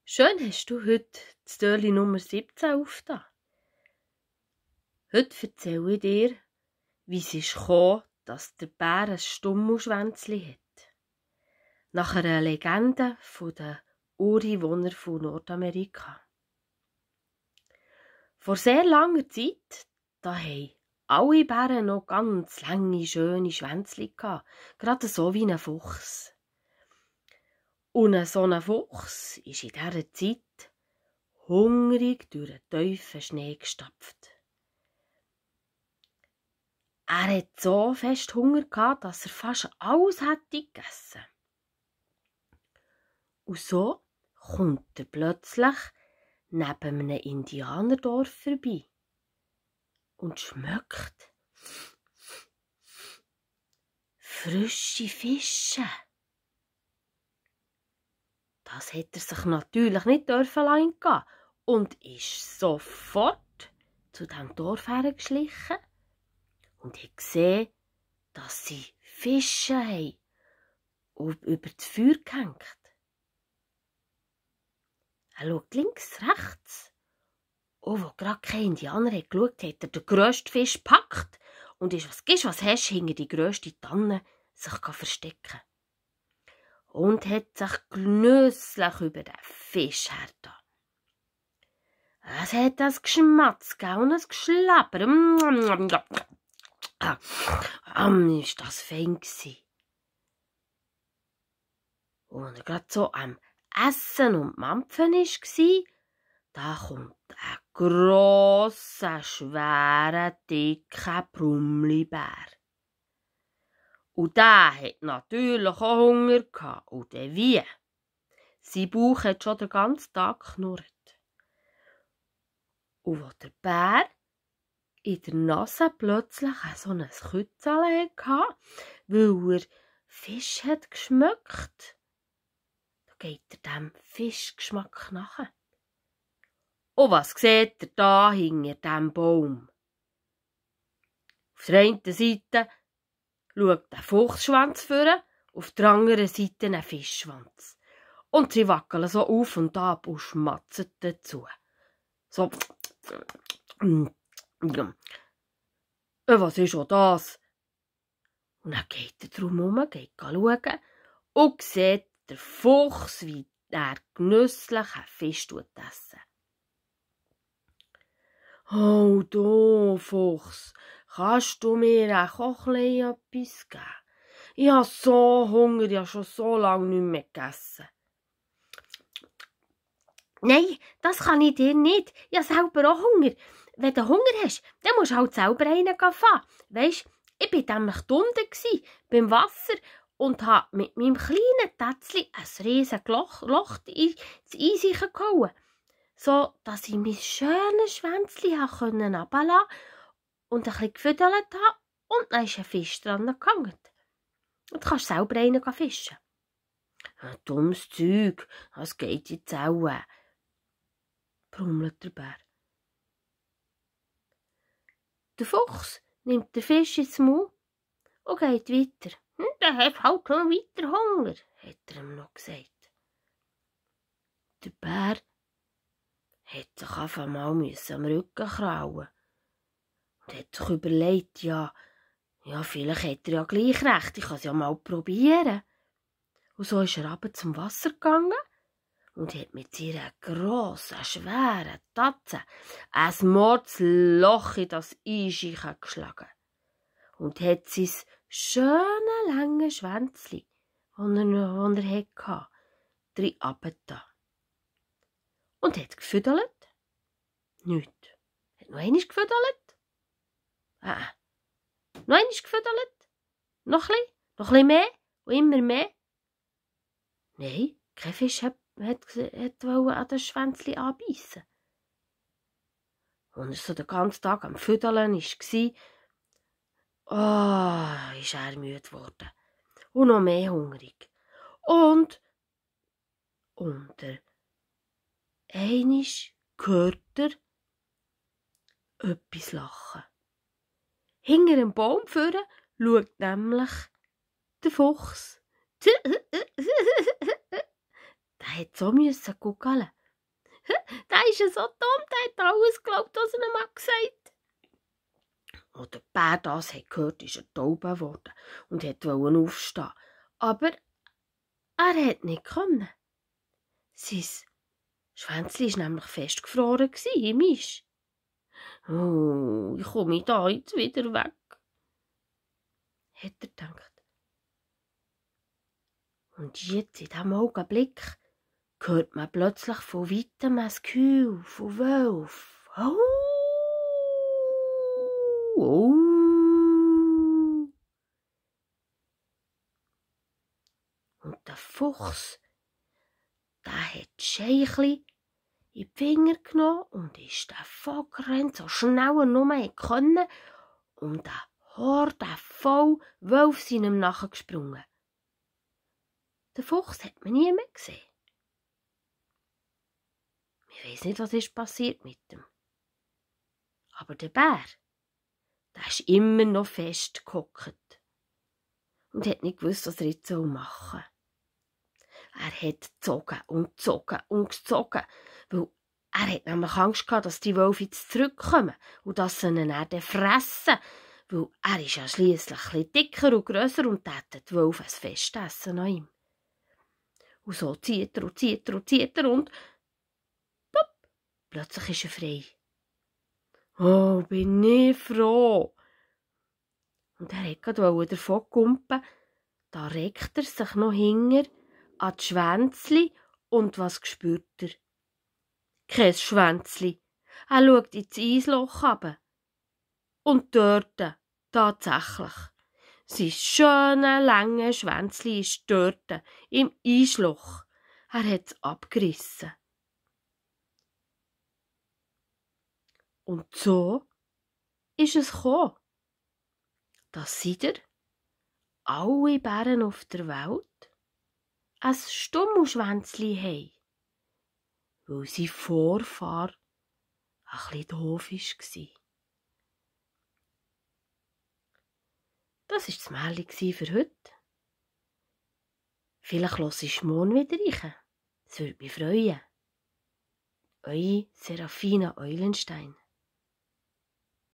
Schön hast du heute das Türchen Nummer 17 aufgetan. Heute erzähle ich dir, wie es ist gekommen, dass der Bär ein Stummelschwänzli hat. Nach einer Legende der Ureinwohner von Nordamerika. Vor sehr langer Zeit, da haben alle Bären noch ganz lange, schöne Schwänzli gehabt, gerade so wie ein Fuchs. Und so ein Fuchs ist in dieser Zeit hungrig durch den tiefen Schnee gestapft. Er hat so fest Hunger gehabt, dass er fast alles hätte gegessen. Und so kommt er plötzlich neben einem Indianerdorf vorbei und schmeckt frische Fische. Das hat er sich natürlich nicht entgehen und ist sofort zu diesem Dorf hergeschlichen und hat gesehen, dass sie Fische haben und über das Feuer gehängt. Er schaut links, rechts. Und wo gerade kein Indianer hat geschaut, hat er den grössten Fisch gepackt und ist, was hast, hinter die grösste Tanne sich verstecken. Und hat sich genüsslich über den Fisch hergetan. Es hat ein Geschmatz und ein Geschlapper. Ist das fein gsi. Und als er gerade so am Essen und Mampfen war, da kommt ein grosser, schwerer, dicker Brummelibär. Und der hat natürlich auch Hunger gehabt. Und dann wie? Sein Bauch hat schon den ganzen Tag geknurrt. Und wo der Bär in der Nase plötzlich so ein Kützchen hatte, weil er Fisch hat geschmeckt, da geht er dem Fischgeschmack nach. Und was seht ihr da hinter diesem Baum? Auf der einen Seite schaut der Fuchsschwanz vor, auf der anderen Seite ein Fischschwanz. Und sie wackeln so auf und ab und schmatzen dazu. So. Was ist auch das? Und dann geht er drumherum, geht schauen und sieht der Fuchs, wie er genüsslich einen Fisch essen. Oh, du Fuchs, kannst du mir auch etwas geben? Ich habe so Hunger, ich habe schon so lange nicht mehr gegessen. Nein, das kann ich dir nicht. Ich habe selber auch Hunger. Wenn du Hunger hast, dann musst du halt selber einen fahren. Weisst, ich war nämlich unten beim Wasser und habe mit meinem kleinen Tätzchen ein riesiges Loch ins Eis gehauen, so dass ich mein schönes Schwänzchen herunterlassen konnte und ein bisschen gefüttert habe und dann ist ein Fisch dran gehangen. Und du kannst selber einen fischen. Ein dummes Zeug, das geht jetzt auch, brummelt der Bär. Der Fuchs nimmt den Fisch ins Maul und geht weiter. Der hat halt noch weiter Hunger, hat er ihm noch gesagt. Der Bär hat sich auf einmal am Rücken krauen und hat sich überlegt, ja, vielleicht hat er ja gleich recht, ich kann es ja mal probieren. Und so ist er runter zum Wasser gegangen und hat mit seiner grossen, schweren Tatze ein Mordsloch in das Eis geschlagen und hat sein schönes, langes Schwänzchen, das er hatte, drin runtergetan. Und hat gefüttert? Nichts. Hat noch einmal gefüttert? Noch einmal gefüttert? Noch ein bisschen mehr? Und immer mehr? Nein, kein Fisch wollte an das Schwänzchen anbeissen. Und er so den ganzen Tag am Fütteln war, ist er müde geworden. Und noch mehr hungrig. Und unter einisch hört er etwas lachen. Hinter einem Baum vorne schaut nämlich der Fuchs. Der hat so gucken. Der ist ja so dumm, der hat alles geglaubt, was er ihm hat gesagt. Als der Bär das gehört, ist er taub geworden und wollte aufstehen. Aber er hat nicht können. Sein Schwänzli war nämlich festgefroren im Eis. Oh, ich komme da jetzt wieder weg, hat er gedacht. Und jetzt, in diesem Augenblick, hört man plötzlich von weitem ein Geheul von Wölfen. Oh, oh. Und der Fuchs, der hat Scheichli in die Finger genommen und ist davon gerannt, so schnell er nur konnte, und der Horde voll Wölfe sind ihm nachgesprungen. Der Fuchs hat man nie mehr gesehen. Ich weiss nicht, was ist passiert mit ihm. Aber der Bär, der ist immer noch festgehockt und hat nicht gewusst, was er jetzt machen soll. Er hat gezogen und gezogen und gezogen, weil er hat nämlich Angst gehabt, dass die Wölfe jetzt zurückkommen und dass sie ihn dann fressen, weil er ist ja schliesslich ein bisschen dicker und grösser und hätten die Wölfe ein Festessen an ihm. Und so zieht er und zieht er und zieht er und plopp, plötzlich ist er frei. Oh, bin ich froh. Und er wollte gerade davon kumpen, da reckt er sich noch hinger an die Schwänzli und was spürt er? Kein Schwänzli. Er schaut ins Eisloch runter. Und dort, tatsächlich, sein schönes, langes Schwänzli ist dort, im Eisloch. Er hat es abgerissen. Und so ist es gekommen, dass seither alle Bären auf der Welt ein Stummelschwänzli haben, weil sein Vorfahr ein bisschen doof war. Das war das Märchen für heute. Vielleicht hörst du morgen wieder rein. Das würde mich freuen. Eure Serafina Eulenstein.